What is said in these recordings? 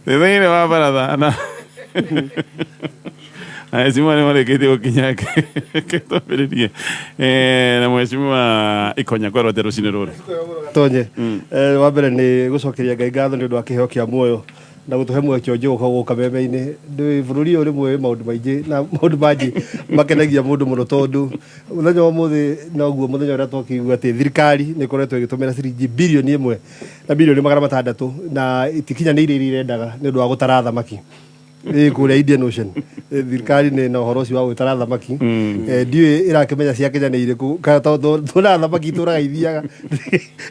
Thĩinĩ wa baratha na Mheshimiwa nĩ marĩkĩtie gũkinya twambĩrĩrie na Mheshimiwa Ikonya kwerwo atĩa rũcinĩ rũrũ? Tonye wa mbere nĩ gũcokeria Ngai ngatho nĩ ũndũ wa kĩheo kĩa muoyo na gũtũhe mweke ũngĩ gũka gũka meme-inĩ. Ndĩ bũrũri ũyũ rĩmwe wĩ maũndũ maingĩ na maũndũ mangĩ makenagia mũndũ mũno tondũ mũthenya wa ũmũthĩ noguo mũthenya ũrĩa twakĩigua atĩ thirikari nĩ ĩkoretwo ĩgĩtũmĩra ciringi birioni 1 na mirioni 600 na itikinyanĩire iria irendaga nĩ ũndũ wa gũtara thamaki ĩ kũrĩa Indian Ocean. Thirikari nĩ na ũhoro ũcio wa gwĩtara thamaki. Ndiũĩ ĩrakĩmenya cia Kenya nĩ irĩkũ kana tondũ tuonaga thamaki itũraga ithiaga.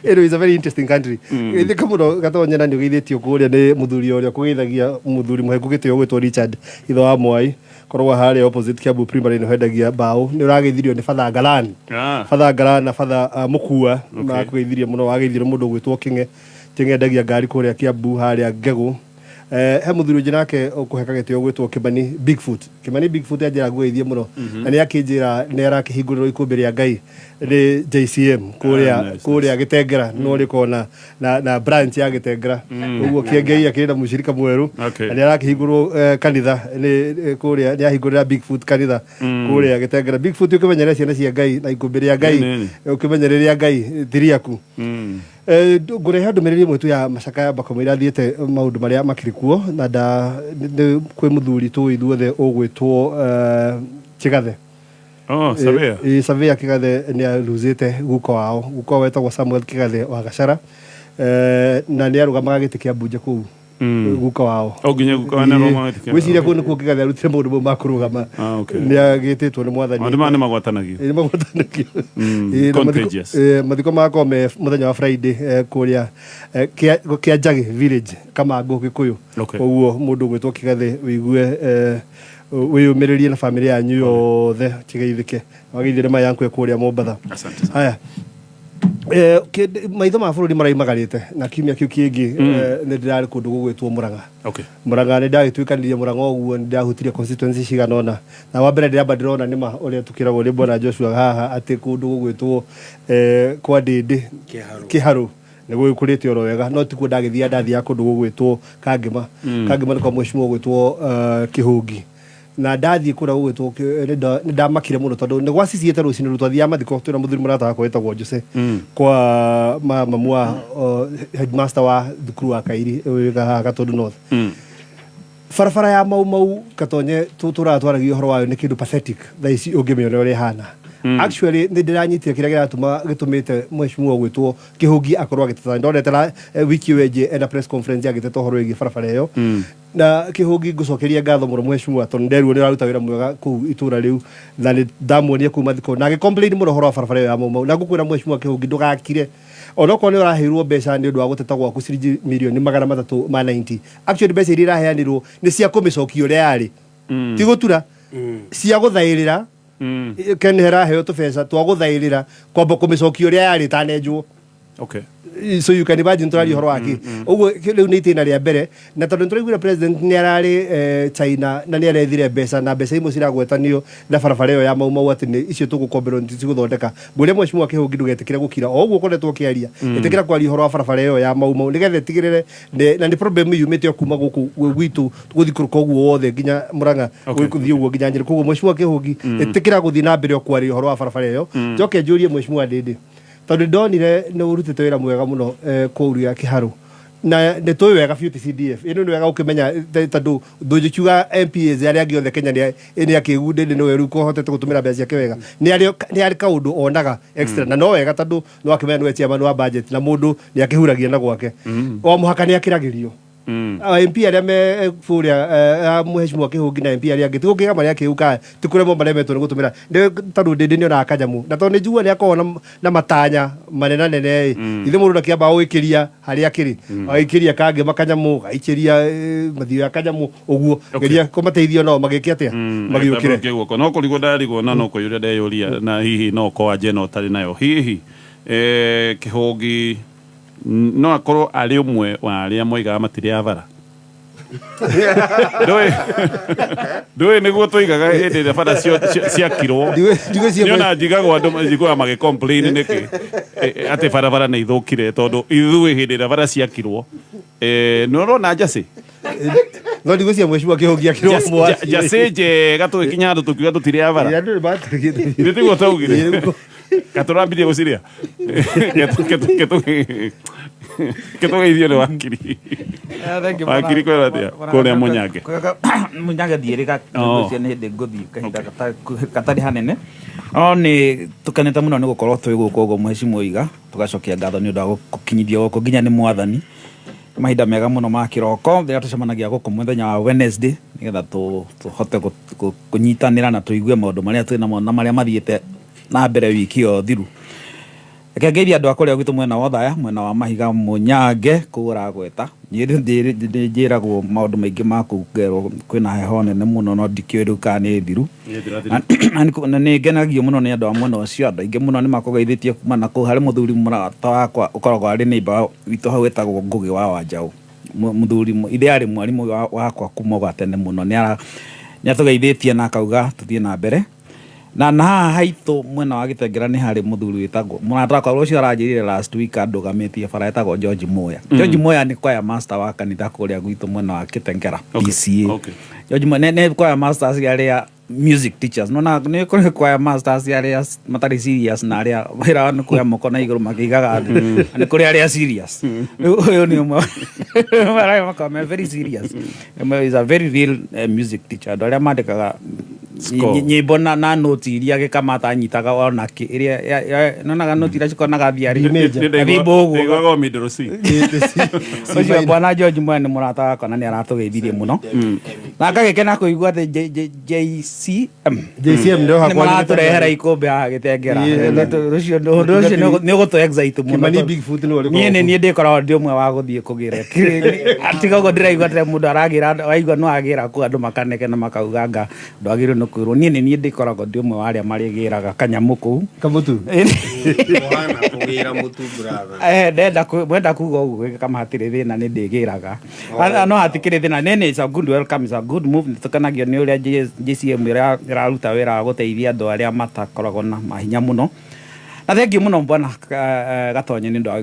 Anyway, it's a very interesting country. Geithĩka mũno Gatonye na nĩ ũgeithĩtio kũrĩa nĩ mũthuri ũrĩa kũgeithagia mũthuri mũheku gĩtĩo gwĩtwo Richard ithe wa Mwai korwo harĩa opposite Kiambu Primary nĩ hendagia mbaũ. Nĩ ũrageithirio nĩ Father Ngalan. Father Ngalan na Father Mũkua makũgeithirie mũno. Wageithirio mũndũ ũgwĩtwo Kĩng'e. Kĩng'e endagia ngari kũrĩa Kiambu harĩa Ngegũ. He mũthuri ũngĩ nake ũkũheka gĩtĩo ũgwĩtwo Kĩmani Bigfoot. Kĩmani Bigfoot anjĩra ngũgeithie mũno na nĩ akĩnjĩra nĩ arakĩhingũrĩrwo ikũmbĩ rĩa Ngai nĩ JCM kũrĩa kũrĩa Gĩtengera no rĩkorwo na branch ya Gĩtengera ũguo Kĩengei akĩrĩ na mũcirika mwerũ na nĩ arakĩhingũrwo kanitha nĩ kũrĩa nĩ ahingũrĩra Bigfoot kanitha kũrĩa Gĩtengera. Bigfoot ũkĩmenyere ciana cia Ngai na ikũmbĩ rĩa Ngai ũkĩmenyere rĩa Ngai ti rĩaku. Ngũrehe ndũmĩrĩri ĩmwe tu ya macakaya makamũira thiĩte maũndũ marĩa makĩrĩ kuo na nda nĩ kwĩ mũthuri tũĩ ithuothe ũgwĩtwo Kĩgathe. Oh, Surveyor. Surveyor Kĩgathe nĩ aluzĩte guka wao. Guka wao wetagwo Samuel Kĩgathe wa Gachara. Na nĩ arũgamaga gĩtĩ kĩa mbunge kũu guka wao. Oh, nginya guka wao nĩarũgamaga gĩtĩ kĩa- Ngwĩciria kũu nĩkuo Kĩgathe arutire maũndũ mau ma kũrũgama. Nĩ agĩtĩtwo nĩ Mwathani. Maũndũ maya nĩ magwatanagio. Ĩĩ, nĩ magwatanagio. Ĩĩ, na Contagious. Mathiko magakorwo me mũthenya wa Friday kũrĩa kĩa Njagĩ village Kamangũ Gĩkũyũ. Koguo mũndũ ũgwĩtwo Kĩgathe wĩigue wĩyũmĩrĩrie na bamĩrĩ yanyu yothe kĩgeithĩke. Wageithire ma yankwe kũrĩa Mombatha. Asante sana. Haya. Maitho ma bũrũri maraimagarĩte na kiumia kĩu kĩngĩ nĩ ndĩrarĩ kũndũ gũgwĩtwo Mũrang'a. Mũrang'a nĩ ndagĩtuĩkanirie Mũrang'a ũguo nĩ ndahutirie constituency cigana ũna na wa mbere ndĩramba ndĩrona nĩma ũrĩa tũkĩragwo nĩ bwana Joshua haha atĩ kũndũ gũgwĩtwo kwa Ndĩndĩ Kĩharũ nĩ gũgĩkũrĩte oro wega no tikuo ndagĩthiaga ndathiaga kũndũ gũgwĩtwo Kangĩma. Kangĩma nĩ kwa mheshimiwa ũgwĩtwo Kĩhũngi. Na ndathiĩ kũrĩa gũgwĩtwo nĩ ndamakire mũno tondũ nĩ gwaciciĩte rũcinĩ rũu twathiaga mathiko twĩna mũthuri mũrata wakwa wĩtagwo Jose kwa mamu wa headmaster wa thukuru wa Kairi wĩ haha Gatũndũ North. Barabara ya Mau Mau Gatonye tũraga twaragia ũhoro wayo nĩ kĩndũ pathetic thaa ici ũngĩmĩona ũrĩa ĩhana. Actually nĩ ndĩranyitire kĩrĩa kĩratũma gĩtũmĩte mheshimiwa ũgwĩtwo Kĩhũngi akorwo agĩteta. Nĩ ndonete wiki ĩyo ĩngĩ ena press conference agĩteta ũhoro wĩgiĩ barabara ĩyo. Na Kĩhũngi ngũcokeria ngatho mũno mheshimiwa tondũ nderirwo nĩ ũraruta wĩra mwega kũu itũra rĩu na nĩ ndamuonia kũu mathiko na agĩ complain mũno ũhoro wa barabara ĩyo ya Mau Mau na ngũkwĩra mheshimiwa Kĩhũngi ndũgakire onokorwo nĩ ũraheirwo mbeca nĩ ũndũ wa gũteta gwaku ciringi mirioni 390. Actually mbeca iria iraheanirwo nĩ cia kũmĩcokia ũrĩa yarĩ ti gũtura cia gũthaĩrĩra. Ken heraheo tũbeca twa gũthaĩrĩra kwamba kũmĩcokia ũrĩa yarĩ ĩtanenjwo. So you can imagine tũraria ũhoro wa kĩ ũguo. Rĩu nĩ itĩna rĩa mbere na tondũ nĩtũraiguire president nĩ ararĩ China na nĩ arethire mbeca na mbeca imwe ciragwetanio na barabara ĩyo ya Mau Mau atĩ nĩ icio tũgũkomberwo nĩ cigũthondeka. Ngũria mheshimiwa Kĩhũngi ndũgetĩkĩre gũkira o ũguo ũkoretwo ũkĩaria. Ĩtĩkĩra kwaria ũhoro wa barabara ĩyo ya Mau Mau nĩgetha ĩtigĩrĩre na nĩ problem yumĩte o kuma gũkũ gwitũ gũthikũrũka ũguo wothe nginya Mũrang'a gũthiĩ ũguo nginya Nyĩrĩ. Koguo mheshimiwa Kĩhũngi ĩtĩkĩra gũthiĩ na mbere o kwaria ũhoro wa barabara ĩyo. Njoke njũrie mheshimiwa Ndĩndĩ tondũ ndonire nĩ ũrutĩte wĩra mwega mũno kũu Kĩharũ na nĩ tũĩ wega biũ ti CDF ĩno nĩ wega ũkĩmenya tondũ ndũngĩkiuga MPAs arĩa angĩ othe Kenya nĩ nĩ akĩgu Ndĩndĩ nĩwe rĩu kũhotete gũtũmĩra mbeca ciake wega nĩ arĩ kaũndũ onaga extra na no wega tondũ nĩ wakĩmenya nĩwe chairman wa budget na mũndũ nĩ akĩhuragia na gwake o mũhaka nĩ akĩragĩrio. MP arĩa me kũrĩa mheshimiwa Kĩhũngi na MP arĩa angĩ tigũkĩga marĩa akĩu ka ti kũremwo maremetwo nĩ gũtũmĩra nĩ tondũ Ndĩndĩ nĩ onaga kanyamũ na tondũ nĩ njiguaga nĩ akoragwo na matanya manenanene ĩ ithe mũndũ ndakĩambaga gũgĩkĩria harĩa akĩrĩ agĩkĩria kangĩ kanyamũ gaikĩria mathiũ ya kanyamũ ũguo geria kũmateithia nao magĩke atĩa magĩũkĩre. Agĩtambũrũkia guoko no kũrigwo ndarigwo na no kũyũria ndeyũria na hihi no ũkorwo anja ĩno ũtarĩ nayo hihi Kĩhũngi no akorwo arĩ ũmwe wa arĩa moigaga matirĩ a bara. Ndũĩ ndũĩ nĩguo tũigaga hĩndĩ ĩrĩa bara ciakirwo. Ndigwĩciria Nĩona njigagwo andũ njiguaga magĩ complain nĩkĩ atĩ barabara nĩ ithũkire, tondũ ithuĩ hĩndĩ ĩrĩa bara ciakirwo, nĩ ũrona njacĩ. No ndigwĩciria mheshimiwa Kĩhũngi akĩrwo Njacĩ njega, tũgĩkinya handũ tũkiuga tũtirĩa bara. Andũ nĩ matũrĩkĩte. Nĩ tiguo taugire? Ĩĩ, nĩguo. Katũrambirie gũcirĩa ketũgeithio nĩ wakiri. Wakiri, kwĩra atĩa kũrĩa Mũnyange? Mũnyange thiĩrĩga. Oh. Ngwĩciria nĩ hĩndĩ ngũthiĩ kahinda gatarĩ hanene, no nĩ tũkenete mũno nĩ gũkorwo twĩ gũkũ ũguo, mheshimiwa Iga. Tũgacokia ngatho nĩ ũndũ wa gũkinyithio gũkũ nginya nĩ Mwathani. Mahinda mega mũno ma kĩroko rĩrĩa tũcemanagia gũkũ mũthenya wa Wednesday, nĩgetha tũhote kũnyitanĩra na tũigue maũndũ marĩa twĩ namo na marĩa mathiĩte na mbere wiki ĩyo thiru. Reke ngeithie andũ a kũrĩa gwitũ mwena wa Othaya, mwena wa Mahiga, Mũnyange kũu ũragweta. Niĩ nĩ njĩragwo maũndũ maingĩ ma kũu, ngerwo kwĩna heho nene mũno, no ndikĩũĩ rĩu kana nĩ thiru. Na nĩ ngenagio mũno nĩ andũ a mwena ũcio. Andũ aingĩ mũno nĩ makũgeithĩtie kuma na kũu. Harĩ mũthuri mũrata wakwa ũkoragwo arĩ neighbor witũ hau, wĩtagwo Ngũgĩ wa Wanjaũ. Mũthuri ithe arĩ mwarimũ wakwa kuma gwa tene mũno. Nĩ atũgeithĩtie na akauga tũthiĩ na mbere. Na haha haitũ mwena wa Gĩtengera nĩ harĩ mũthuri wĩtagwo mũrata wakwa ũcio aranjĩrire last week andũgamĩtie bara, etagwo George Moya. George Moya nĩ choir master wa kanitha kũrĩa gwitũ mwena wa Gĩtengera PCA. George Moya nĩ choir masters arĩa music teachers, no na nĩ kũrĩ choir masters arĩa matarĩ serious na arĩa wĩra wao nĩ kuoya moko na igũrũ makĩigaga thĩ, na nĩ kũrĩ arĩa serious. Rĩu ũyũ nĩ ũmwe arĩa makoragwo me very serious. Is a very real music teacher, andũ arĩa mandĩkaga Score. nyĩmbo na noti iria gĩkamata anyitaga onake ĩrĩa nonaga noti iria cikonaga thiarĩ gathimbo ũguo. Ndaiguaga middle C. Ũcio bwana George Moya nĩ mũrata wakwa na nĩ aratũgeithirie mũno na ngagĩkena kũigua atĩ JCM JCM ndio nĩ hakwa. maratũrehera ikũmbĩ haha Gĩtengera. Ĩĩ, Rũcio ũndũ ũcio nĩ ũgũtũ excite mũno. Kimani Bigfoot nĩwe ũrĩ. Niĩ nĩ niĩ ndĩkoragwo ndĩ ũmwe wa gũthiĩ kũgĩra, tiga ũguo ndĩraigua atĩ mũndũ aragĩra, waigua no agĩra kũu andũ makanegena makauga anga ndwagĩrĩirwo nĩ kwĩrwo. Niĩ nĩ niĩ ndĩkoragwo ndĩ ũmwe wa arĩa marĩgĩraga kanyamũ kũu. Kamutu. Ũhana kũgĩra mũtu, brother. Ndenda mwenda kuga ũguo kama hatirĩ thĩna, nĩ ndĩgĩraga. No hatikĩrĩ thĩna nĩ it's a good welcome, it's a good move. Nĩ tũkenagio nĩ ũrĩa JCM ĩraruta wĩra wa gũteithia andũ arĩa matakoragwo na mahinya mũno. Na thengiũ mũno bwana Gatonye nĩ ũndũ wa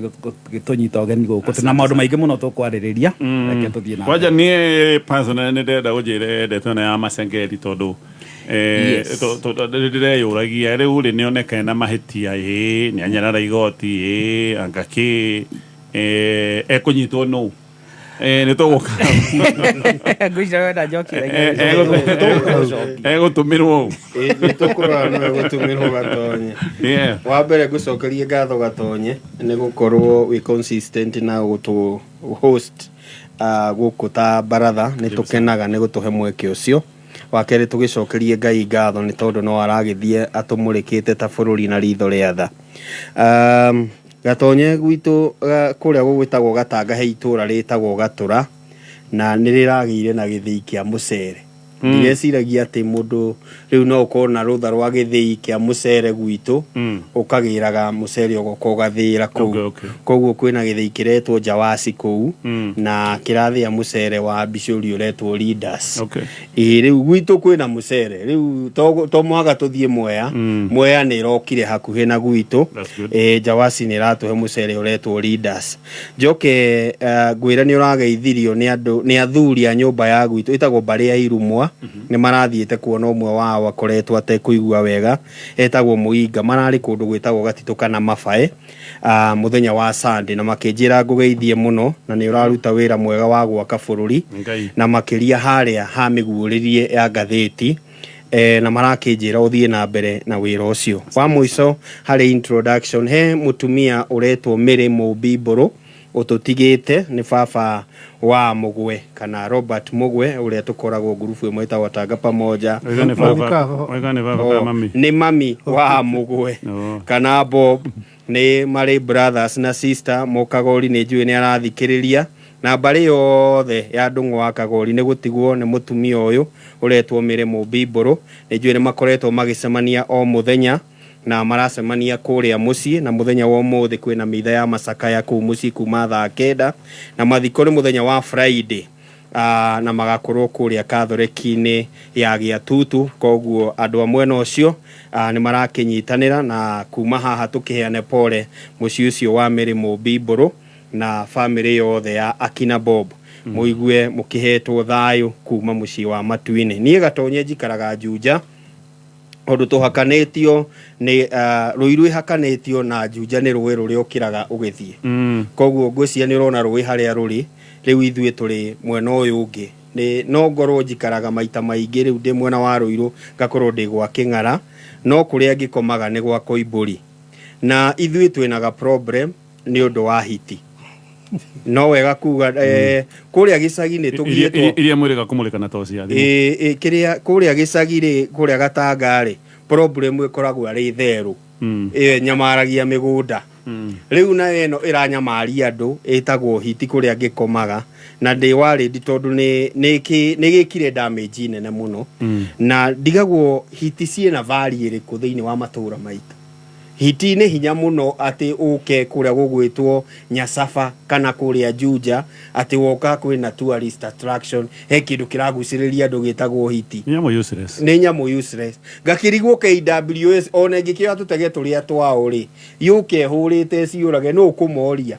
gũtũnyita ũgeni gũkũ. Tũna maũndũ maingĩ mũno tũkwarĩrĩria, reke tũthiĩ na Kwanja niĩ personally nĩ ndĩrenda ũnjĩre ndeto ĩno ya Masengeri, tondũ ndĩreyũragia rĩu rĩ nĩonekane na mahĩtia, ĩ nĩ anyarara igoti, ĩ anga kĩ, ekũnyitwo nũ? Nĩ tũgũka. Ngwĩciria wenda njokie. Egũtũmĩrwo ũ? Nĩ tũkũrora nĩwe gũtũmĩrwo, Gatonye. Wa mbere ngũcokerie ngatho, Gatonye, nĩ gũkorwo wĩ consistent na gũtũ host gũkũ ta baratha. Nĩ tũkenaga nĩ gũtũhe mweke ũcio. Wa kerĩ, tũgĩcokerie Ngai ngatho nĩ tondũ no aragĩthiĩ atũmũrĩkĩte ta bũrũri na ritho rĩa tha. Gatonye, gwitũ kũrĩa gũgwĩtagwo Gatanga he itũra rĩtagwo Gatũra, na nĩ rĩragĩire na gĩthĩi kĩa mũcere. Ndireciiragia atĩ mũndũ rĩu no ũkorwo na rũtha rwa gĩthĩi kĩa mũcere gwitũ, ũkagĩraga mũcere ũgoka ũgathĩĩra kũu. Koguo kwĩna gĩthĩi kĩretwo Njawasi kũu, na kĩrathĩa mũcere wa mbicũri ũretwo Leaders. Ĩĩ, rĩu gwitũ kwĩna mũcere rĩu, to mũhaka tũthiĩ Mwea. Mwea nĩ ĩrokire hakuhĩ na gwitũ. That's good. Ĩĩ, Njawasi nĩ ĩratũhe mũcere ũretwo Leaders. Njoke ngwĩre nĩ ũrageithirio nĩ andũ, nĩ athuri a nyũmba ya gwitũ ĩtagwo mbarĩ ya Irumwa. Nĩ marathiĩte kuona ũmwe wao akoretwo atekũigua wega, etagwo Mũinga. Mararĩ kũndũ gwĩtagwo Gatitũ kana Mabae mũthenya wa Sunday, na makĩnjĩra ngũgeithie mũno na nĩ ũraruta wĩra mwega wa gwaka bũrũri. Ngai. Na makĩria harĩa ha mĩguũrĩrie ya ngathĩti, na marakĩnjĩra ũthiĩ na mbere na wĩra ũcio. Wa mũico harĩ introduction, he mũtumia ũretwo Mary Mũmbi Mbũrũ ũtũtigĩte, nĩ baba wa Mũgwe kana Robert Mũgwe ũrĩa tũkoragwo ngurubu ĩmwe ĩtagwo Tanga Pamoja. Oiga nĩ baba, oiga nĩ baba kana mami? Nĩ mami wa Mũgwe kana Bob, nĩ marĩ brothers na sister Mũkagori. Nĩ njũĩ nĩ arathikĩrĩria na mbarĩ yothe ya Ndũng'ũ wa Kagori nĩ gũtigwo nĩ mũtumia ũyũ ũretwo Mĩrĩ Mũmbi Mbũrũ. Nĩ njũĩ nĩ makoretwo magĩcemania o mũthenya na maracemania kũrĩa mũciĩ, na mũthenya wa ũmũthĩ kwĩna mĩitha ya macakaya kũu mũciĩ kuma thaa 9, na mathiko nĩ mũthenya wa Friday. Na magakorwo kũrĩa katholeki-inĩ ya Gĩatutu. Koguo andũ a mwena ũcio nĩ marakĩnyitanĩra na kuma haha tũkĩheane pole mũciĩ ũcio wa Mary Mũmbi Mbũrũ na bamĩrĩ yothe ya akina Bob, mũigue mũkĩhetwo thayũ kuma mũciĩ wa matu-inĩ. Niĩ Gatonye njikaraga Juja, tondũ tũhakanĩtio nĩ Rũiru, ĩhakanĩtio na Juja nĩ rũĩ rũrĩa ũkĩraga ũgĩthiĩ. Koguo ngwĩciria nĩ ũrona rũĩ harĩa rũrĩ rĩu, ithuĩ tũrĩ mwena ũyũ ũngĩ. Nĩ no ngorwo njikaraga maita maingĩ rĩu ndĩ mwena wa Rũirũ, ngakorwo ndĩ gwa Kĩng'ara, no kũrĩa ngĩkomaga nĩ gwa Koimbũri. Na ithuĩ twĩnaga problem nĩ ũndũ wa hiti. No wega kuga kũrĩa gĩcagi nĩ tũgiĩtwo Iria mwĩrĩga kũmũrĩka na toci ya thimũ. Ĩ, kĩrĩa kũrĩa gĩcagi rĩ, kũrĩa Gatanga rĩ, problem ĩkoragwo arĩ therũ. Ĩyo ĩnyamaragia mĩgũnda. Rĩu nayo ĩno ĩranyamaria andũ ĩtagwo hiti kũrĩa ngĩkomaga, na ndĩ worried tondũ nĩ gĩkire damage nene mũno. Na ndigagwo hiti ciĩna value ĩrĩkũ thĩinĩ wa matũra maitũ. Hiti nĩ hinya mũno atĩ ũke kũrĩa gũgwĩtwo Nyacaba kana kũrĩa Juja atĩ woka kwĩna tourist attraction, he kĩndũ kĩragucĩrĩria andũ gĩtagwo hiti. Nĩ nyamũ useless. Nĩ nyamũ useless. Ngakĩrigwo KWS ona ĩngĩkĩoya tũtege tũrĩa twao rĩ, yũke ĩhũrĩte ciũrage, nũ ũkũmoria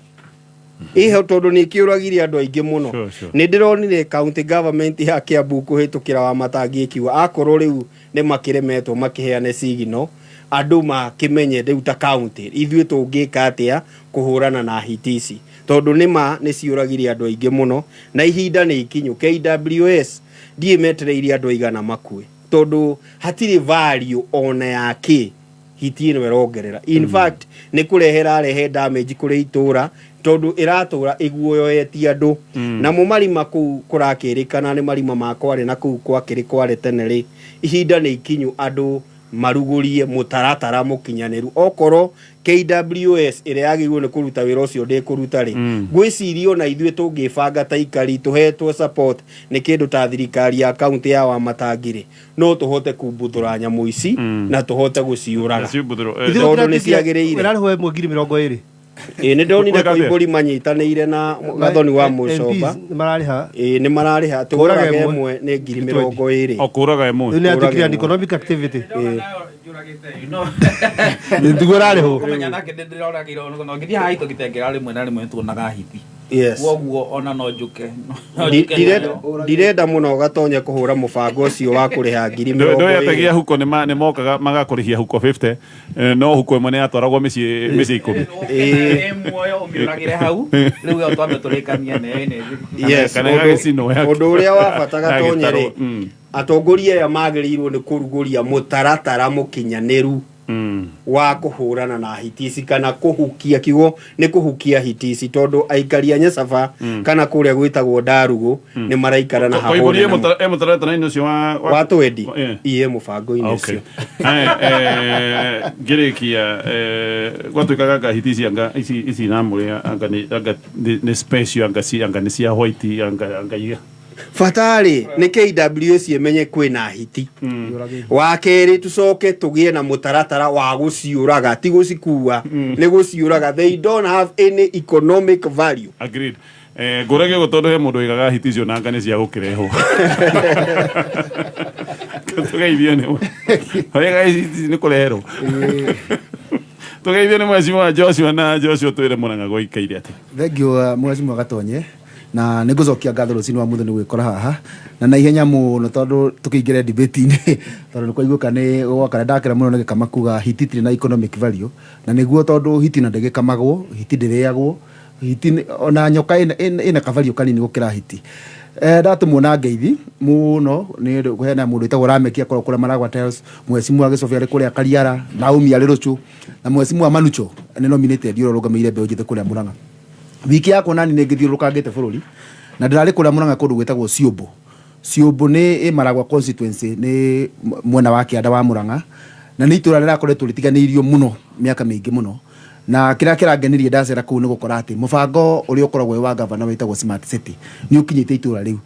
ĩho, tondũ nĩ ĩkĩũragire andũ aingĩ mũno. Nĩ ndĩronire county government ya Kiambu kũhĩtũkĩra wa Matangi ĩkiuga akorwo rĩu nĩ makĩremetwo makĩheane signal andũ makĩmenye, rĩu ta county ithuĩ tũngĩka atĩa kũhũrana na hiti ici, tondũ nĩma nĩ ciũragire andũ aingĩ mũno na ihinda nĩ ikinyu. KWS ndiĩ metereire andũ aigana makue, tondũ hatirĩ value ona ya kĩ hiti ĩno ĩrongerera. In fact, nĩ kũrehe ĩrarehe damage kũrĩ itũra, tondũ ĩratũra ĩguoyoetie andũ. Namo marima kũu kũrakĩrĩkana nĩ marima ma kware na kũu kwakĩrĩ kware tene rĩ, ihinda nĩ ikinyu andũ marugũrie mũtaratara mũkinyanĩru. Okorwo KWS ĩrĩa yagĩrĩirwo nĩ kũruta wĩra ũcio ndĩkũruta rĩ, ngwĩciria ona ithuĩ tũngĩbanga ta ikari tũhetwo support nĩ kĩndũ ta thirikari ya kaunti ya Wamatangi rĩ, no tũhote kumbuthũra nyamũ ici na tũhote gũciũraga. Ciumbuthũrwo, Ithuĩ Tondũ nĩ ciagĩrĩire. Ũrarĩhwo ĩmwe 20,000. Ĩ, nĩ ndonire Gwĩka atĩa? Koimbũri manyitanĩire na Gathoni wa Mũcomba. MPs nĩ mararĩha. Ĩ, nĩ mararĩha atĩ Kũraga ũraga ĩmwe. ĩmwe nĩ 20,000. O kũraga ĩmwe. Rĩu nĩ Kũraga atuĩkire an ĩmwe. economic activity. Nĩ Nĩguo ũrarĩhwo. Kũmenya nake nĩ ndĩroragirwo no ngĩthiĩ haha itũgĩtengera rĩmwe na rĩmwe nĩtuonaga hiti. Koguo ona no njuke no njuke nayo. Ndirenda mũno Gatonye kũhũra mũbango ũcio wa kũrĩha ngiri mĩrongo Ndwetagia ĩrĩ. huko nĩ mokaga magakũrĩhia huko 50, no huko ĩmwe nĩ yatwaragwo mĩciĩ 10. Ĩ muoyo ũmĩũragĩre hau rĩu ĩyo twambe tũrĩkanie nayo ĩno. Yes, Kana ĩgagĩcinwo ũndũ ũrĩa wa bata Gatonye rĩ, yagĩtarwo. Atongoria aya magĩrĩirwo nĩ kũrugũria mũtaratara mũkinyanĩru wa kũhũrana na hiti ici kana kũhukia, kiugo nĩ kũhukia hiti ici, tondũ aikari a Nyacaba kana kũrĩa gwĩtagwo Ndarugũ nĩ maraikara na hahũ Koimbũri nene mũno. e mũtaratara-inĩ ũcio wa Wa twendi. Iye mũbango-inĩ Okay. ũcio. Aya, ngĩrĩkia, gwatuĩkaga anga hiti ici, anga ici namũrĩa, anga nĩ special, anga nĩ cia white, anga iria Bata-rĩ nĩ KWS ĩmenye kwĩna hiti. Wa kerĩ, tũcoke tũgĩe na mũtaratara wa gũciũraga, ti gũcikua, nĩ gũciũraga. They don't have any economic value. Agreed. Ngũrage ũguo tondũ he mũndũ ũigaga hiti icio na anga nĩ cia gũkĩrehwo. Tũgeithio nĩ oigaga ici nĩ kũreherwo. Tũgeithio nĩ Mheshimiwa Joshua, na Joshua twĩre Mũrang'a gũikaire atĩa. Thank you, Mheshimiwa Gatonye, na nĩ ngũcokia ngatho rũcinĩ wa mũthĩ nĩ gwĩkora haha na ihenya mũno, tondũ tũkĩingĩre debate-inĩ, tondũ nĩ kwaiguĩka nĩ gwakara ndakĩra mũno nĩ gĩkama kuga hiti itirĩ na economic value, na nĩguo, tondũ hiti na ndĩgĩkamagwo, hiti ndĩrĩagwo, hiti ona nyoka ĩna kavalue kanini gũkĩra hiti. Ndatũmwo na ngeithi mũno nĩ ũndũ hena mũndũ wĩtagwo Rameki akoragwo kũrĩa Maragwa Tiles, Mheshimiwa Gĩcobe arĩ kũrĩa Kariara, Naomi arĩ Rũcu, na Mheshimiwa Manucho nĩ nominated ũrĩa ũrũgamĩrĩire mbeũ njĩthĩ kũrĩa Murang'a. Wiki yakwa nani nĩ ngĩthiũrũrũkangĩte bũrũri na ndĩrarĩ kũrĩa Murang'a kũndũ gwĩtagwo Ciũmbũ. Ciũmbũ nĩ ĩ Maragwa constituency, nĩ mwena wa kĩanda wa Murang'a, na nĩ itũra rĩrakoretwo rĩtiganĩirio mũno mĩaka mĩingĩ mũno. Na kĩrĩa kĩrangenirie ndacera kũu nĩ gũkora atĩ mũbango ũrĩa ũkoragwo wĩ wa gavana wĩtagwo Smart City nĩ ũkinyĩte itũra rĩu.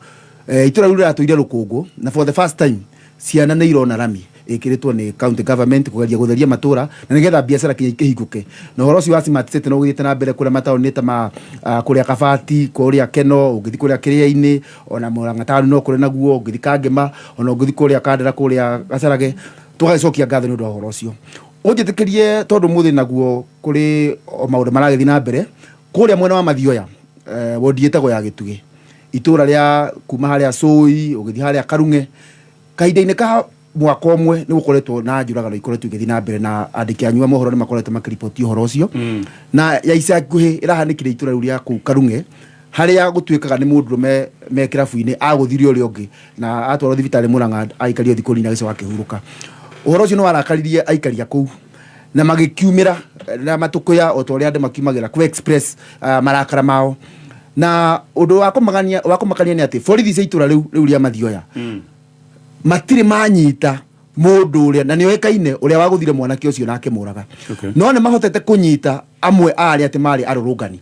Itũra rĩu rĩratũire rũkũngũ, na for the first time ciana nĩ irona rami. Ĩkĩrĩtwo nĩ county government kũgeria gũtheria matũra na nĩgetha biacara kinya ikĩhingũke. Na ũhoro ũcio wa smart city no ũgĩthiĩte na mbere kũrĩa mataũni ta ma kũrĩa Kabati, kũrĩa Keno, ũngĩthiĩ kũrĩa Kĩrĩa-inĩ, ona Murang'a taũni no kũrĩ naguo, ũngĩthiĩ Kangema, ona ũngĩthiĩ kũrĩa Kandara, kũrĩa Gacarage. Tũgagĩcokia ngatho nĩ ũndũ wa ũhoro ũcio. Ũnjĩtĩkĩrie tondũ mũthĩ naguo kũrĩ o maũndũ maragĩthiĩ na mbere kũrĩa mwena wa Mathioya, wondi ĩtagwo ya Gĩtugĩ, itũra rĩa kuma harĩa Cũi ũgĩthiĩ harĩa Karung'e. Kahinda-inĩ ka mwaka ũmwe nĩ gũkoretwo na njũragano ikoretwo igĩthiĩ na mbere, na andĩki anyu a mohoro nĩ makoretwo makĩriboti ũhoro ũcio. Na ya ica ikuhĩ ĩrahanĩkire itũra rĩu rĩa kũu Karung'e, harĩa gũtuĩkaga nĩ mũndũrũme me kĩrabu-inĩ agũthire ũrĩa ũngĩ na atwarwo thibitarĩ Murang'a, aikario thikũ nini agĩcoka akĩhurũka. Ũhoro ũcio nĩ warakaririe aikari a kũu na magĩkiumĩra na matũkũya o ta ũrĩa andũ makiumagĩra kũ express marakara mao. Na ũndũ wa kũmakania wa kũmakania nĩ atĩ borithi cia itũra rĩu rĩu rĩa Mathioya matirĩ manyita mũndũ ũrĩa na nĩoĩkaine ũrĩa wagũthire mwanake ũcio na akĩmũraga. No nĩ mahotete kũnyita amwe a arĩa atĩ marĩ arũrũngani.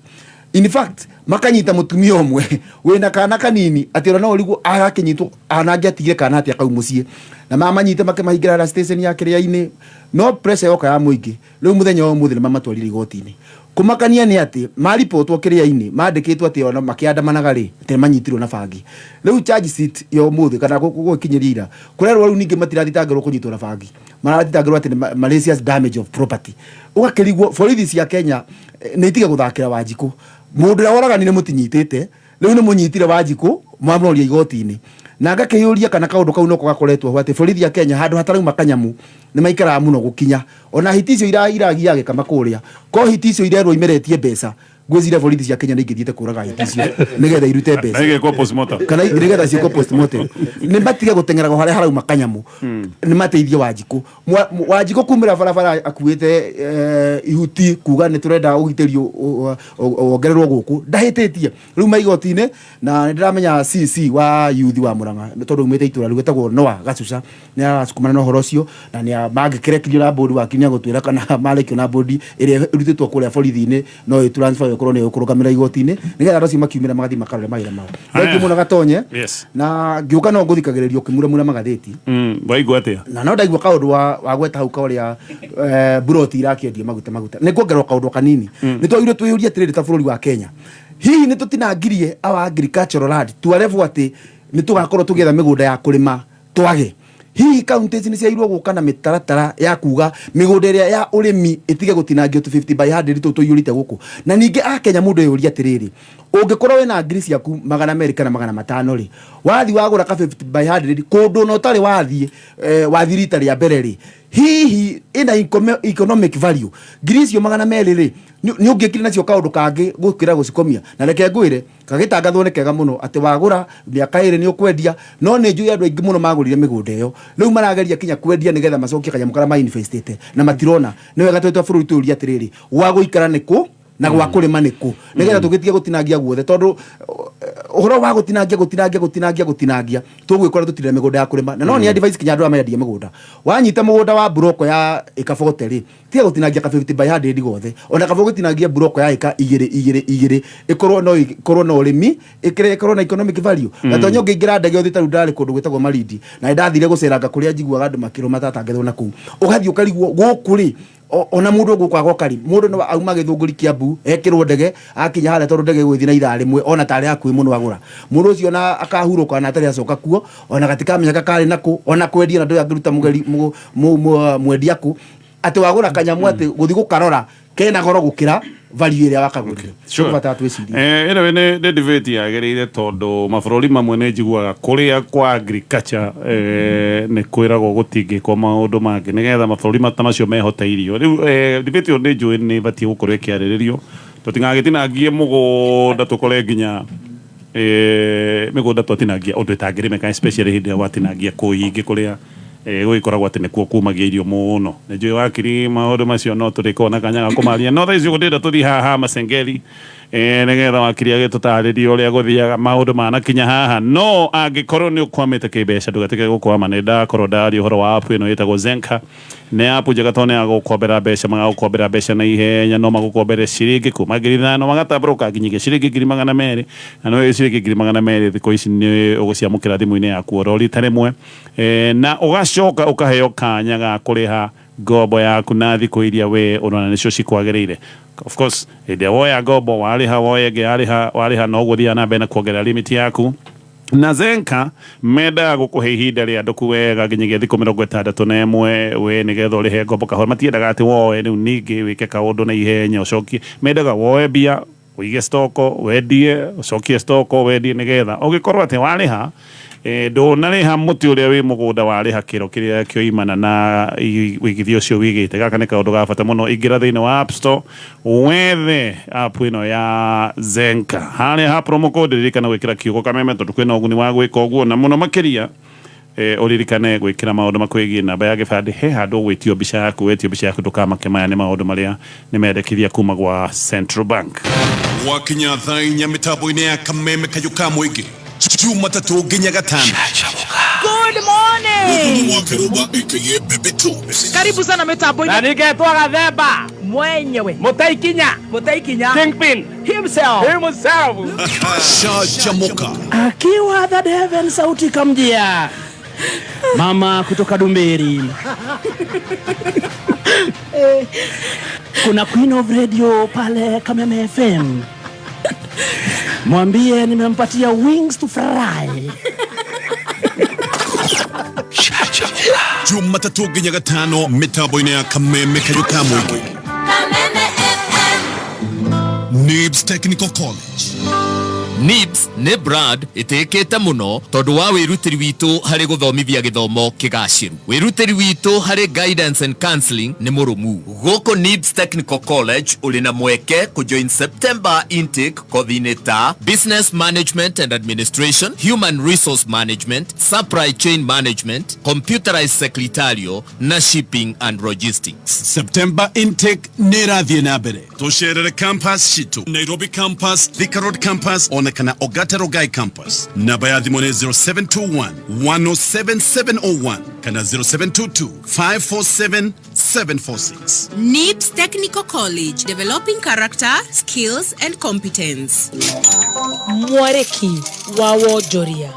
In fact, makanyita mũtumia ũmwe wĩna kana kanini atĩ ona no ũrigwo agakĩnyitwo ana angĩatigire kana atĩa kau mũciĩ, na mamanyita makĩmahingĩra harĩa station ya Kĩrĩa-inĩ. No pressure yoka ya mũingĩ, rĩu mũthenya wa ũmũthĩ nĩ mamatwarire igoti-inĩ. Kũmakania nĩ atĩ maripotwo Kĩrĩa-inĩ mandĩkĩtwo atĩ ona makĩandamanaga rĩ, atĩ nĩ manyitirwo na bangi. Rĩu charge sheet ya ũmũthĩ kana gũgĩkinyĩria ira, kũrerwo rĩu ningĩ matirathitangĩrwo kũnyitwo na bangi, marathitangĩrwo atĩ nĩ malicious damage of property. Ũgakĩrigwo borithi cia Kenya nĩ itige gũthakĩra Wanjikũ. Mũndũ ũrĩa woraganire mũtinyitĩte, rĩu nĩ mũnyitire Wanjikũ mwamũroria igoti-inĩ. Na ngakĩyũria kana kaũndũ kau noko gakoretwo ho, atĩ borithi a Kenya handũ hatarauma kanyamu nĩ maikaraga mũno gũkinya. Ona hiti icio iragia gĩkama kũrĩa, ko hiti icio irerwo imeretie mbeca, ngwĩciria borithi cia Kenya nĩ ingĩthiĩte kũraga hiti icio nĩgetha irute mbeca. Na igekwo postmortem. Kana nĩgetha ciĩkwo postmortem. Nĩ matige gũteng'eraga harĩa harauma kanyamu, nĩ mateithie Wanjikũ. Wanjikũ kumĩra barabara akuĩte ihuti kuga nĩ tũrenda ũgitĩri wongererwo gũkũ, ndahĩtĩtie. Rĩu maigoti-inĩ, na nĩ ndĩramenya CC wa youth wa Murang'a, tondũ aumĩte itũra rĩu etagwo Noah Gacuca, nĩ aracukumana na ũhoro ũcio, na nĩ mangĩkĩrekirio na bodi waki nĩ agũtwĩra kana marekio na bodi ĩrĩa ĩrutĩtwo kũrĩa borithi-inĩ no ĩ transfer ĩkorwo nĩ ĩkũrũgamĩrĩra igoti-inĩ, nĩgetha andũ acio makiumĩra magathiĩ makarore mawĩra mao. Thengiũ mũno Gatonye. Na ngĩũka no ngũthikagĩrĩria ũkĩmuramura magathĩti. Waigua atĩa? Na no ndaigua kaũndũ wa wagweta hau ka ũrĩa buroti irakĩendio maguta maguta. Nĩ nguongerera kaũndũ kanini. Nĩ twagĩrĩirwo twĩyũrie atĩrĩrĩ, ta bũrũri wa Kenya, hihi nĩ tũtinangirie our agricultural land to a level atĩ nĩ tũgakorwo tũgĩetha mĩgũnda ya kũrĩma twage? Hihi counties nĩ ciagĩrĩirwo gũka na mĩtaratara ya kuga mĩgũnda ĩrĩa ya ũrĩmi ĩtige gũtinangio tu 50 by 100 tũu tũiyũrĩte gũkũ? Na ningĩ a Kenya, mũndũ eyũrie atĩrĩrĩ, ũngĩkorwo wĩna ngiri ciaku 200 kana 500 rĩ, wathiĩ wagũra ka 50 by 100 kũndũ ona ũtarĩ wathiĩ, wathiĩ rita rĩa mbere rĩ, hihi ĩna economic value? Ngiri icio 200 rĩ, nĩ ũngĩkire nacio kaũndũ kangĩ gũkĩra gũcikomia? Na reke ngwĩre, gagĩtangathwo nĩ kega mũno atĩ wagũra mĩaka 2 nĩ ũkwendia, no nĩ njũĩ andũ aingĩ mũno magũrire mĩgũnda ĩyo rĩu marageria kinya kwendia nĩgetha macokie kanyamũ karĩa mainvestĩte na matirona. Nĩ wega twĩ ta bũrũri twĩyũrie atĩrĩrĩ, gwa gũikara nĩ kũ na gwa kũrĩma nĩ kũ, nĩgetha tũgĩtige gũtinangia guothe, tondũ ũhoro wa gũtinangia gũtinangia gũtinangia gũtinangia tũgwĩkora tũtirĩ na mĩgũnda ya kũrĩma. Na no nĩ advice kinya andũ arĩa marendia mĩgũnda, wanyita mũgũnda wa mburoko ya ĩka 40 rĩ, tiga gũtinangia ka 50 by 100 gothe, ona kaba ũgĩtinangia mburoko ya ĩka igĩrĩ igĩrĩ igĩrĩ, ĩkorwo no ũrĩmi, ĩkorwo na economic value. Na tonya ũngĩingĩra ndege ũthiĩ, ta rĩu ndarĩ kũndũ gwĩtagwo Malindi, na nĩndathire gũceranga kũrĩa njiguaga andũ makĩrwo matatangethwo na kũu, ũgathiĩ ũkarigwo gũkũ rĩ, ona mũndũ gũkũ agoka rĩ, mũndũ no auma Gĩthũngũri Kiambu ekĩrwo ndege, akinya harĩa, tondũ ndege ĩgũgĩthiĩ na ithaa rĩmwe, ona tarĩ hakuhĩ mũno agũra, mũndũ ũcio ona akahurũka na atarĩ acoka kuo, ona gatikamenyeka karĩ nakũ, ona kwendia na ndũĩ angĩruta mũgeri mwendia kũ, atĩ wagũra kanyamũ atĩ gũthiĩ gũkarora kena goro gũkĩra value ĩrĩa wakagũrire. Tũbatara twĩcirie. Anyway, nĩ debate yagĩrĩire, tondũ mabũrũri mamwe nĩ njiguaga kũrĩa kwa agriculture nĩ kwĩragwo gũtingĩkwo maũndũ mangĩ nĩgetha mabũrũri ta macio mehote irio. Rĩu debate ĩyo nĩ njũĩ nĩ ĩbatiĩ gũkorwo ĩkĩarĩrĩrio, tũtigagĩtinangie mũgũnda tũkore nginya mĩgũnda twatinangia ũndũ ĩtangĩrĩmĩka, especially hĩndĩ ĩrĩa watinangia kũingĩ kũrĩa gũgĩkoragwo atĩ nĩkuo kumagia irio mũno. Nĩ njũĩ wakiri maũndũ macio no tũrĩkorwo na kanya ga kũmaria, no thaa ici ũguo ndĩrenda tũthiĩ haha Masengeli. Nĩgetha wakiri agĩtũtarĩria ũrĩa gũthiaga maũndũ manakinya haha. No angĩkorwo nĩ ũkwamĩte kĩmbeca, ndũgatĩke gũkwama. Nĩ ndakorwo ndaria ũhoro wa app ĩno ĩtagwo Zenka. Nĩ app njega tondũ nĩ ya gũgũkombera mbeca, magagũkombera mbeca na ihenya. No magũkombere ciringi kuma 5,000 magatambũrũka nginyagia ciringi 200,000. Na no ciringi 200,000 thikũ ici nĩ ũgũciamũkĩra thimũ-inĩ yaku oro rita rĩmwe, na ũgacoka ũkaheo kanya ga kũrĩha ngombo yaku na thikũ iria we ũrona nĩcio cikwagĩrĩire. Of course, hĩndĩ ĩrĩa woya ngombo, warĩha, woya ĩngĩ, yarĩha, warĩha, no ũguo thiaga na mbere na kuongerera limit yaku. Na Zenka mendaga gũkũhe ihinda rĩandũku wega nginyagia thikũ 61 we nĩgetha ũrĩhe ngombo kahora. Matiendaga atĩ woe rĩu ningĩ wĩke kaũndũ na ihenya ũcokie. Mendaga woe mbia, ũige stoko, wendie, ũcokie stoko, wendie, nĩgetha ũgĩkorwo atĩ warĩha, ndũnarĩha mũtĩ ũrĩa wĩ mũgũnda, warĩha kĩro kĩrĩa kĩoimana na wĩigithia ũcio wĩigĩte. Gaka nĩ kaũndũ ga bata mũno. Ingĩra thĩinĩ wa App Store, wethe app ĩno ya Zenka. Harĩa ha promo code, ririkana gwĩkĩra kiugo Kameme, tondũ kwĩna ũguni wa gwĩka ũguo. Na mũno makĩria, ũririkane gwĩkĩra maũndũ makwĩgiĩ namba ya gĩbandĩ. He handũ ũgwĩtio mbica yaku, wetio mbica yaku ndũkamake. Maya nĩ maũndũ marĩa nĩ mendekithia kuma gwa Central Bank. Gwakinya thaa 4 mĩtambo-inĩ ya Kameme Kayũ ka Mũingĩ, Jumatatũ nginya Gatano. Good morning. Wa Kĩrũba aka Baby Two. Karibu sana mitambo-inĩ. Na ningetwo Gathemba. Mwenyewe. Mũtaikinya. Mũtaikinya. Kingpin. Himself. Himself. Shajamoka. Akiwa the heaven, sauti kamjia mama kutoka Dumberi. Kuna Queen of Radio pale Kameme FM, mwambie nimempatia wings to fly. Jumatatũ nginya Gatano mĩtambo-inĩ ya Kameme Kayũ ka Mũingĩ. Kameme FM. Nibs Technical College. NIBS nĩ brand ĩtĩkĩte mũno tondũ wa wĩrutĩri witũ harĩ gũthomithia gĩthomo kĩgacĩru. Wĩrutĩri witũ harĩ guidance and counseling nĩ mũrũmu. Gũkũ NIBS Technical College ũrĩ na mweke kũjoin September intake kothi-inĩ ta Business Management and Administration, Human Resource Management, Supply Chain Management, Computerized Secretarial na Shipping and Logistics. September intake nĩ ĩrathiĩ na mbere. Tũcerere campus citũ, Nairobi campus, Thika Road campus ona kana Ongata Rongai campus. Namba ya thimũ nĩ 0721 107701 kana 0722 547 746. NIBS Technical College, developing character, skills and competence. Mwarĩki wa wonjoria.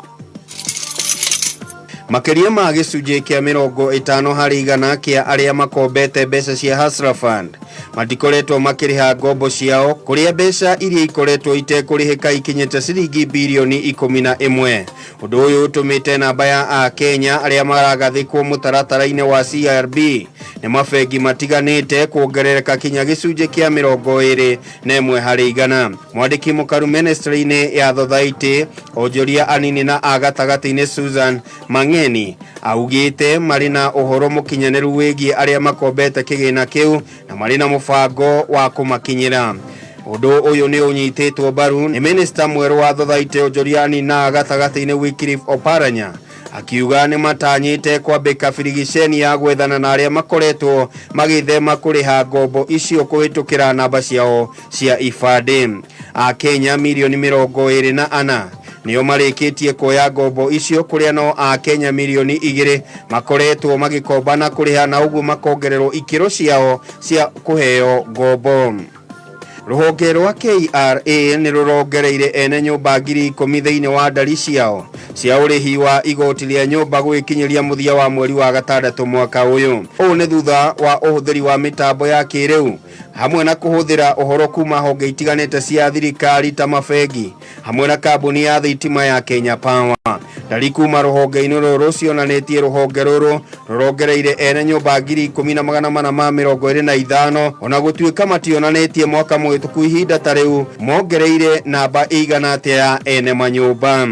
Makĩria ma gĩcunjĩ kĩa 50% kĩa arĩa makombete mbeca cia Hustler Fund matikoretwo makĩrĩha ngombo ciao, kũrĩa mbeca iria ikoretwo itekũrĩhĩka ikinyĩte ciringi birioni 11. Ũndũ ũyũ ũtũmĩte namba ya Akenya arĩa maragathĩkwo mũtaratara-inĩ wa CRB nĩ mabengi matiganĩte kuongerereka kinya gĩcunjĩ kĩa 21%. Mwandĩki mũkaru ministry-inĩ ya thothaitĩ, onjoria anini na a gatagatĩ-inĩ, Susan Mang'eni, augĩte marĩ na ũhoro mũkinyanĩru wĩgiĩ arĩa makombete kĩgĩna kĩu na marĩ na mũbango wa kũmakinyĩra. Ũndũ ũyũ nĩ ũnyitĩtwo mbaru nĩ minista mwerũ wa thothaitĩ, onjoria anini na a gatagatĩ-inĩ, Wycliffe Oparanya, akiuga nĩ matanyĩte kwambĩka birigiceni ya gwethana na arĩa makoretwo magĩthema kũrĩha ngombo icio kũhĩtũkĩra namba ciao cia ibandĩ. Akenya mirioni 24 nĩo marĩkĩtie kuoya ngombo icio, kũrĩa no Akenya mirioni 2 makoretwo magĩkomba na kũrĩha, na ũguo makongererwo ikĩro ciao cia kũheo ngombo. Rũhonge rwa KRA nĩ rũrongereire ene nyũmba 10,000 thĩinĩ wa ndari ciao cia ũrĩhi wa igoti rĩa nyũmba gũgĩkinyĩria mũthia wa mweri wa gatandatũ mwaka ũyũ. Ũũ nĩ thutha wa ũhũthĩri wa mĩtambo ya kĩrĩu hamwe na kũhũthĩra ũhoro kuma honge itiganĩte cia thirikari ta mabengi hamwe na kambuni ya thitima ya Kenya Power. Ndari kuma rũhonge-inĩ rũrũ cionanĩtie rũhonge rũrũ rũrongereire ene nyũmba 10,425, ona gũtuĩka mationanĩtie mwaka mũhĩtũku ihinda ta rĩu mongereire namba ĩigana atĩa ya ene manyũmba.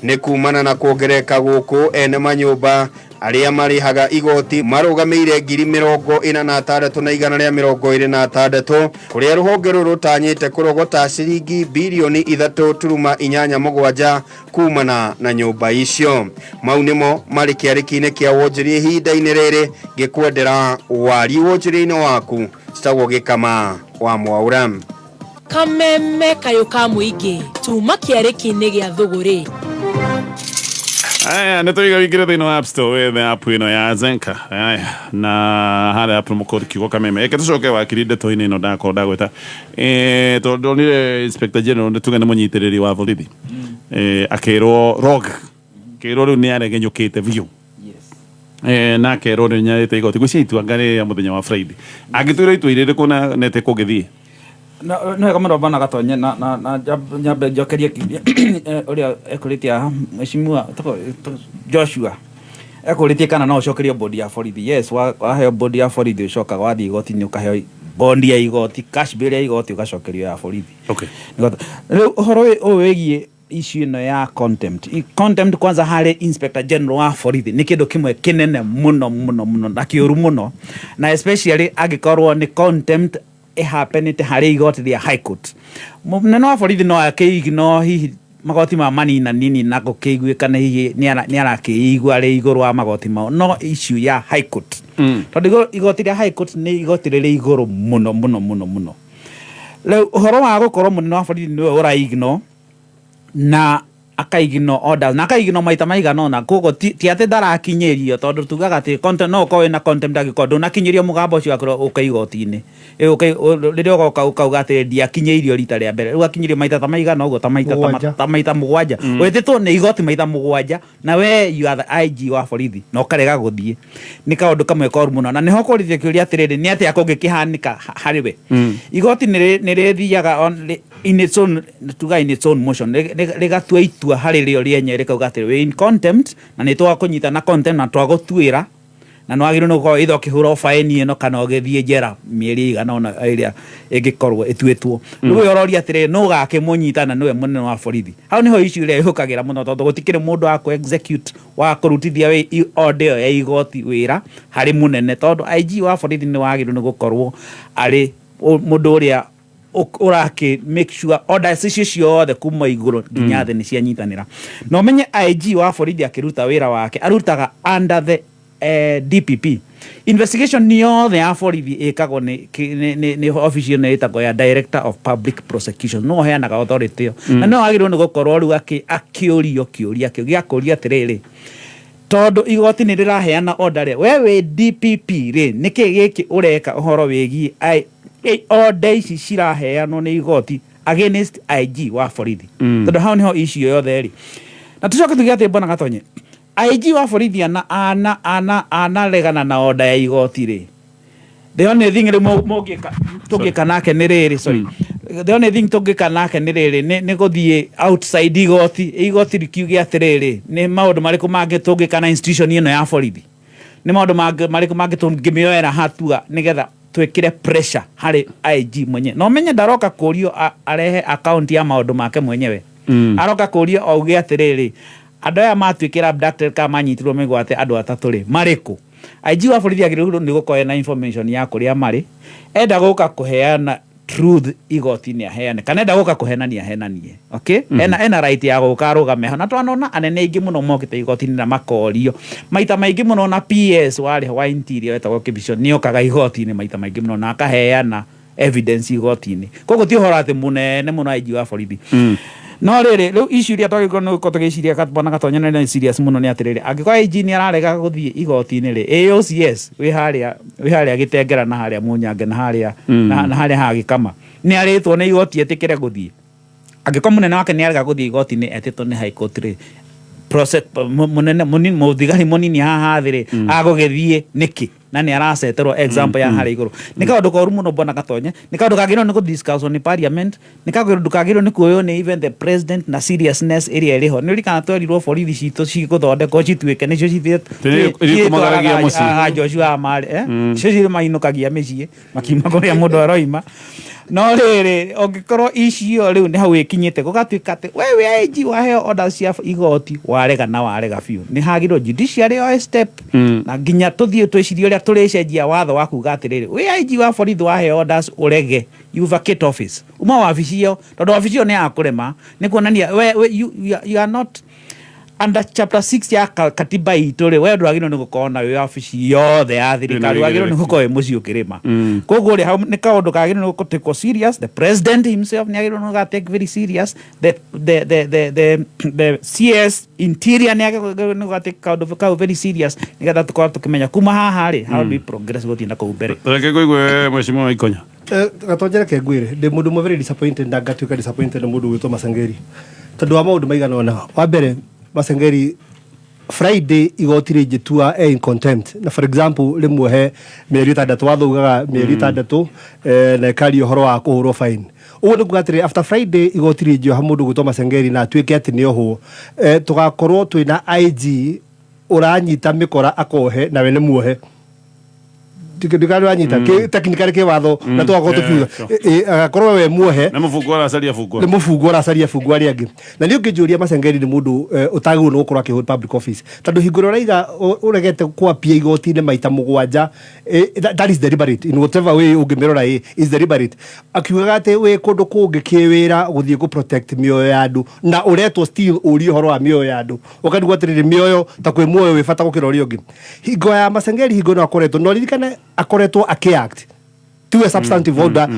Nĩ kumana na kuongerereka gũkũ, ene manyũmba arĩa marĩhaga igoti marũgamĩire 46,126, kũrĩa rũhonge rũrũ rũtanyĩte kũrogota ciringi birioni 3.87 kumana na nyũmba icio. Mau nĩmo marĩ kĩarĩki-inĩ kĩa wonjoria ihinda-inĩ rĩrĩ. Ngĩkwendera wari wonjoria-inĩ waku. Citagwo Gĩkama wa Mwaura. Kameme kayũ ka mũingĩ tuma kĩarĩki-inĩ gĩa thũgũrĩ. Aya, nä tå iga wingä re thä inä wa App Store wethe app ä no ya Zenka. Aya, na harä a promo code kiugo Kameme. Eke tå coke wakiri ndeto-inä ä no ndakorwo ndagweta, tondå ndonire Inspector General, nä tuge nä må nyitä rä ri wa borithi, akä rwo rog kä rwo rä u nä aregenyå kä te biå, na akerwo nä nyarä te igoti gwä cia ituanga rä må thenya wa Friday angä twä ra itua irä rä kå na nete kå ngä thiä. No wega mũno bana Gatonye, na nyambe njokerie kĩũria ũrĩa ekũrĩtie haha mheshimiwa Joshua ekũrĩtie kana no ũcokerio bodi ya borithi. Yes, waheo bodi ya borithi, ũcokaga wathiĩ igoti-inĩ ũkaheo bondi ya igoti, cash bail ya igoti, ũgacokerio ya borithi. Rĩu ũhoro ũyũ wĩgiĩ issue ĩno ya contempt. Contempt kwanza harĩ Inspector General wa borithi nĩ kĩndũ kĩmwe kĩnene mũno mũno mũno na kĩũru mũno, na especially angĩkorwo nĩ contempt ĩhapenĩte harĩ igoti rĩa High Court. Mũnene wa borithi no akĩignore hihi magoti ma manina nini na gũkĩiguĩkana hihi nĩ arakĩigua arĩ igũrũ wa magoti mao, no issue ya High Court, tondũ igoti rĩa High Court nĩ igoti rĩrĩ igũrũ mũno mũno mũno mũno. Rĩu ũhoro wa gũkorwo mũnene wa borithi nĩwe ũraignore na akaignore orders na akaignore maita maigana ũna, koguo ti atĩ ndarakinyĩrio, tondũ tugaga atĩ contempt, no ũkorwo wĩna contempt angĩkorwo ndũnakinyĩrio mũgambo ũcio wakorwo ũka igoti-inĩ. Rĩrĩa ũgoka ũkauga atĩ ndiakinyĩirio rita rĩa mbere, rĩu akinyĩrio maita ta maigana ũguo, ta maita Mũgwanja. Ta maita 7, wĩtĩtwo nĩ igoti maita 7 na we you are the IG wa borithi na ũkarega gũthiĩ, nĩ kaũndũ kamwe koru mũno. Na nĩho kũrithia kĩũria atĩrĩrĩ, nĩ atĩa kũngĩkĩhanĩka harĩ we? Igoti nĩ rĩthiaga in its own, tuga in its own motion, rĩgatua itua harĩ rĩo rĩenyewe, rĩkauga atĩrĩ, wĩ in contempt na nĩ twakũnyita na contempt na twagũtuĩra na nĩ wagĩrĩirwo nĩ gũkorwo either ũkĩhũrwo baĩni ĩno kana ũgĩthiĩ njera mĩeri ĩigana ũna ĩrĩa ĩngĩkorwo ĩtuĩtwo. Rĩu ũyũ ũroria atĩrĩrĩ, nũ ũgakĩmũnyita na nĩwe mũnene wa borithi? Hau nĩho issue ĩrĩa ĩhũkagĩra mũno, tondũ gũtikĩrĩ mũndũ wa kũ execute, wa kũrutithia order ĩyo ya igoti wĩra harĩ mũnene, tondũ IG wa borithi nĩ wagĩrĩirwo nĩ gũkorwo arĩ mũndũ ũrĩa ũrakĩ make sure orders icio ciothe kuma igũrũ nginya thĩ nĩ cianyitanĩra. Na ũmenye IG wa borithi akĩruta wĩra wake arutaga under the DPP. Investigation yothe ya borithi ĩkagwo nĩ office ĩno ĩtagwo ya Director of Public Prosecution, no ũheanaga authority ĩyo, na no agĩrĩirwo nĩ gũkorwo rĩu akĩũrio kĩũria kĩu gĩa kũria atĩrĩrĩ, tondũ igoti nĩ rĩraheana order rĩ, we wĩ DPP rĩ, nĩkĩ gĩkĩ ũreka ũhoro wĩgiĩ order ici ciraheanwo nĩ igoti against IG wa borithi? Tondũ hau nĩho issue yothe ĩrĩ. Na tũcoke tuge atĩ bwana Gatonye, IG wa borithi ana ana ana analegana na order ya igoti rĩ, the only thing rĩu mũngĩka tũngĩka nake nĩ rĩrĩ, sorry, the only thing tũngĩka nake nĩ rĩrĩ, nĩ gũthiĩ outside igoti, igoti rikiuge atĩrĩrĩ, nĩ maũndũ marĩkũ mangĩ tũngĩka na institution ĩno ya borithi, nĩ maũndũ marĩkũ mangĩ tũngĩmĩoera hatua nĩgetha twĩkĩre pressure harĩ IG mwenyewe. Na ũmenye ndaroka kũrio arehe account ya maũndũ make mwenyewe, aroka kũrio auge atĩrĩrĩ, andũ aya matuĩkĩra abducted kana manyitirwo mĩgwate andũ atatũ rĩ, marĩkũ? IG wa borithi agĩrĩirwo nĩ gũkorwo na information ya kũrĩa marĩ. Enda gũka kũheana truth igoti-inĩ aheane, kana enda gũka kũhenania ahenanie, okay? Ena right ya gũka arũgame ho, na twanona anene aingĩ mũno mokĩte igoti-inĩ na makorio maita maingĩ mũno, na PS warĩ ho wa interior wetagwo Kibicho nĩ okaga igoti-inĩ maita maingĩ mũno na akaheana evidence igoti-inĩ. Koguo ti ũhoro atĩ mũnene mũno IG wa borithi. No rĩrĩ, rĩu issue iria twagĩrĩirwo nĩ gũkorwo tũgĩciria, bwana Gatonye, na nĩ serious mũno, nĩ atĩrĩrĩ, angĩkorwo IG nĩ ararega gũthiĩ igoti-inĩ rĩ, AOCS wĩ harĩa Gĩtengera na harĩa Mũnyange na harĩa na harĩa hagĩkama nĩ arĩtwo nĩ igoti etĩkĩre gũthiĩ. Angĩkorwo mũnene wake nĩ arega gũthiĩ igoti-inĩ etĩtwo nĩ High Court rĩ, process mũnene mũnini, mũthigari mũnini haha thĩ rĩ, agũgĩthiĩ nĩkĩ na nĩ araceterwo example ya harĩa igũrũ? Nĩ kaũndũ koru mũno, bwana Gatonye, nĩ kaũndũ kagĩrĩirwo nĩ kũdiscusswo nĩ parliament, nĩ kaũndũ kagĩrĩirwo nĩ kuoywo nĩ even the president na seriousness ĩrĩa ĩrĩ ho. Nĩ ũririkana twerirwo borithi citũ cigũthondekwo cituĩke nĩcio Irĩkomagaragia mũciĩ. Joshua marĩ cio cirĩ mainũkagia mĩciĩ makiuma kũrĩa mũndũ aroima. No rĩrĩ, ũngĩkorwo icio rĩu nĩ hau ĩkinyĩte gũgatuĩka atĩ we wĩ IG waheo orders cia igoti warega na warega biũ, nĩ hagĩrĩirwo judiciary yoe step, na nginya tũthiĩ twĩcirie ũrĩa tũrĩcenjia watho wa kuga atĩrĩrĩ, wĩ IG wa borithi waheo orders ũrege, you vacate office, uma wabici ĩyo, tondũ wabici ĩyo nĩ ya kũrema, nĩ kuonania we you are not Under chapter 6 ya katiba itũ rĩ, we ndwagĩrĩirwo nĩ gũkorwo na wĩ wabici yothe ya thirikari, wagĩrĩirwo nĩ gũkorwo wĩ mũciĩ ũkĩrĩma. Koguo rĩ, hau nĩ kaũndũ kagĩrĩirwo nĩ gũtekwo serious. The president himself nĩ agĩrĩirwo nĩ gũgatake very serious. The CS interior nĩ agĩrĩirwo nĩ gũgatake kaũndũ kau very serious, nĩgetha tũkorwo tũkĩmenya kuma haha rĩ, how do we progress gũthiĩ na kũu mbere. Reke ngũigue mheshimiwa Ikonya. Gatonje, reke ngwĩre, ndĩ mũndũ ũmwe very disappointed na ngatuĩka disappointed nĩ mũndũ gwĩtwo Masengeri tondũ wa maũndũ maigana ũna. Wa mbere, Masengeri Friday igoti rĩngĩtua e in contempt, na for example rĩmuohe mĩeri 6, watho ugaga mĩeri 6, na ĩkaria ũhoro wa kũhũrwo fine. Ũguo nĩ kuga atĩrĩ, after Friday igoti rĩngĩoha mũndũ gwĩtwo Masengeri na atuĩke atĩ nĩ ohwo, tũgakorwo twĩna IG ũranyita mĩkora akohe nawe nĩ muohe ndikanyita technically kĩ watho na tũgakorwo tũkiuga agakorwo we muohe. Nĩ mũbungo aracaria bungo. Nĩ mũbungo ũracaria bungo arĩa angĩ. Na nĩ ũngĩnjũria, Masengeri nĩ mũndũ ũtagĩrĩirwo nĩ gũkorwo akĩhold public office, tondũ hingo ĩrĩa ũraiga ũregete kwapia igoti-inĩ maita mũgwanja, that is deliberate in whatever way ũngĩmĩrora, is deliberate, akiugaga atĩ wĩ kũndũ kũngĩ kĩwĩra gũthiĩ gũ protect mĩoyo ya andũ, na ũretwo still ũrie ũhoro wa mĩoyo ya andũ, ũkarigwo atĩrĩrĩ, mĩoyo ta kwĩ muoyo wĩ bata gũkĩra ũrĩa ũngĩ? Hingo ya Masengeri, hingo ĩno akoretwo no ririkane akoretwo akĩact tiwe substantive holder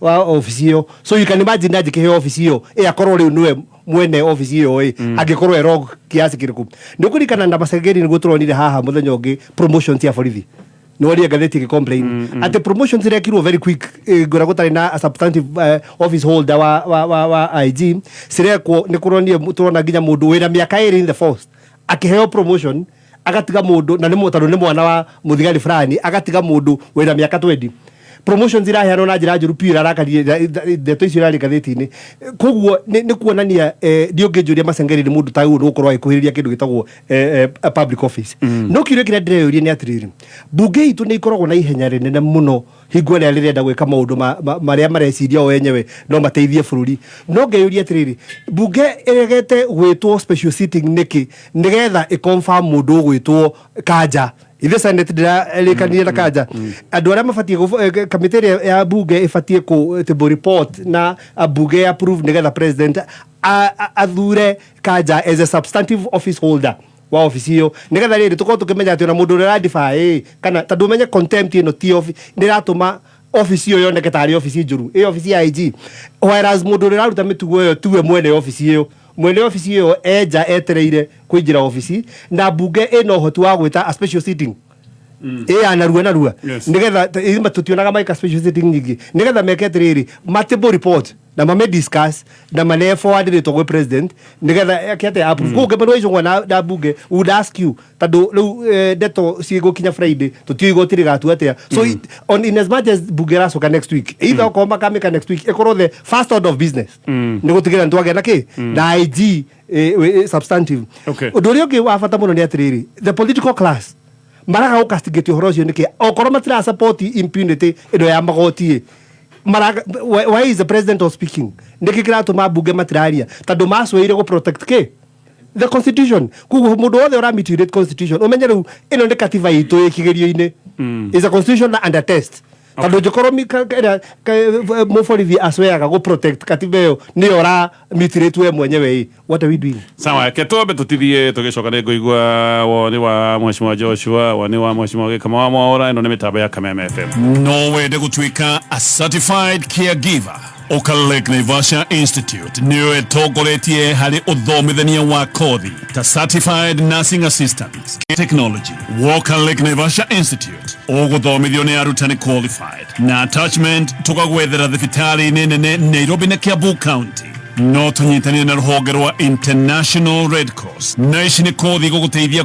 wa ofici ĩyo. So you can imagine angĩkĩheo ofici ĩyo, ĩ akorwo rĩu nĩwe mwene ofici ĩyo, ĩ angĩkorwo e wrong kiasi kĩrĩkũ? Nĩ ũkũririkana na Masengeri nĩguo tũronire haha mũthenya ũngĩ promotion cia borithi, nĩ worie ngathĩti ĩgĩ complain atĩ promotions irekirwo very quick, ngũra gũtarĩ na a substantive office holder wa IG cirekwo. Nĩ kũronire tũrona nginya mũndũ wĩna mĩaka 2 in the force akĩheo promotion, agatiga mũndũ na nĩ tondũ nĩ mwana wa mũthigari fulani, agatiga mũndũ wĩna mĩaka 20. Promotions iraheanwo na njĩra njũru biũ, irarakaria, ndeto icio irarĩ ngathĩti-inĩ. Koguo nĩ kuonania ndiũ ngĩnjũria, Masengeri nĩ mũndũ tagĩrĩirwo nĩ gũkorwo agĩkuhĩrĩria kĩndũ gĩtagwo public office. No kĩũria kĩrĩa ndĩreyũria nĩ atĩrĩrĩ, mbunge itũ nĩ ikoragwo na ihenya rĩnene mũno hingo ĩrĩa rĩrenda gwĩka maũndũ marĩa mareciria o enyewe no mateithie bũrũri. No ngeyũria atĩrĩrĩ, mbunge ĩregete gwĩtwo special sitting nĩkĩ nĩgetha ĩconfirm mũndũ ũgwĩtwo Kanja? Ithe Senate ndĩrarĩkanire na Kanja. Andũ arĩa mabatiĩ kamĩtĩ ĩrĩa ya mbunge ĩbatiĩ kũ table report na mbunge approve nĩgetha president athure Kanja as a substantive office holder wa ofici ĩyo, nĩgetha rĩrĩ tũkorwo tũkĩmenya atĩ ona mũndũ ũrĩa ũradiba ĩ kana tondũ ũmenye contempt ĩno ti nĩ ĩratũma ofici ĩyo yoneke tarĩ ofici njũru, ĩ ofici ya IG, whereas mũndũ ũrĩa ũraruta mĩtugo ĩyo tiwe mwene ofici ĩyo. Mwene ofici ĩyo enja etereire kũingĩra ofici, na mbunge ĩna ũhoti wa gwĩta a special sitting ĩ ya narua narua nĩgetha ithuĩ tũtionaga maika special sitting nyingĩ, nĩgetha meke atĩrĩrĩ, matable report na mame discuss na mane forward rĩtwa gwĩ president nĩgetha eke atĩa? Approve. Koguo ngĩmenya Icũng'wa na mbunge would ask you, tondũ rĩu ndeto cigũkinya Friday, tũtiũĩ igoti rĩgatua atĩa. So on in as much as mbunge ĩracoka next week, either okorwo makamĩka next week, ĩkorwo the first order of business nĩ gũtigĩrĩra nĩ twagĩa na kĩ na IG substantive. Ũndũ ũrĩa ũngĩ wa bata mũno nĩ atĩrĩrĩ, the political class maraga gũcastigate ũhoro ũcio nĩkĩ okorwo matira support impunity ĩno ya magoti? Ĩ maraga, why is the president not speaking? Nĩkĩ kĩratũma mbunge matiraria? Tondũ macoeire gũ protect kĩ? The constitution. Koguo mũndũ wothe ũra mutilate constitution, ũmenye rĩu ĩno nĩ katiba itũ ĩ kĩgerio-inĩ, is a constitution under test, tondũ njũkorwo mũborithi acweaga gũ protect katiba ĩyo nĩyo ũra mutilate we mwenyewe, ĩ what are we doing? Sawa, ke twambe tutithie, tugicoka nĩ ngũigua woni wa mheshimiwa Joshua, woni wa mheshimiwa Gĩkama wa Mwaũra. Ĩno nĩ mĩtambo ya Kameme FM. No wende gũtuĩka a certified caregiver? Ũka Lake Naivasha Institute, nĩyo ĩtongoretie harĩ ũthomithania wa kothi ta certified nursing assistant technology. Woka Lake Naivasha Institute, ũgũthomithio nĩ arutani qualified na attachment tũkagwethera thibitarĩ-inĩ nene Nairobi na Kiambu County. No tũnyitanire na rũhonge rwa International Red Cross, na ici nĩ kothi gũgũteithia.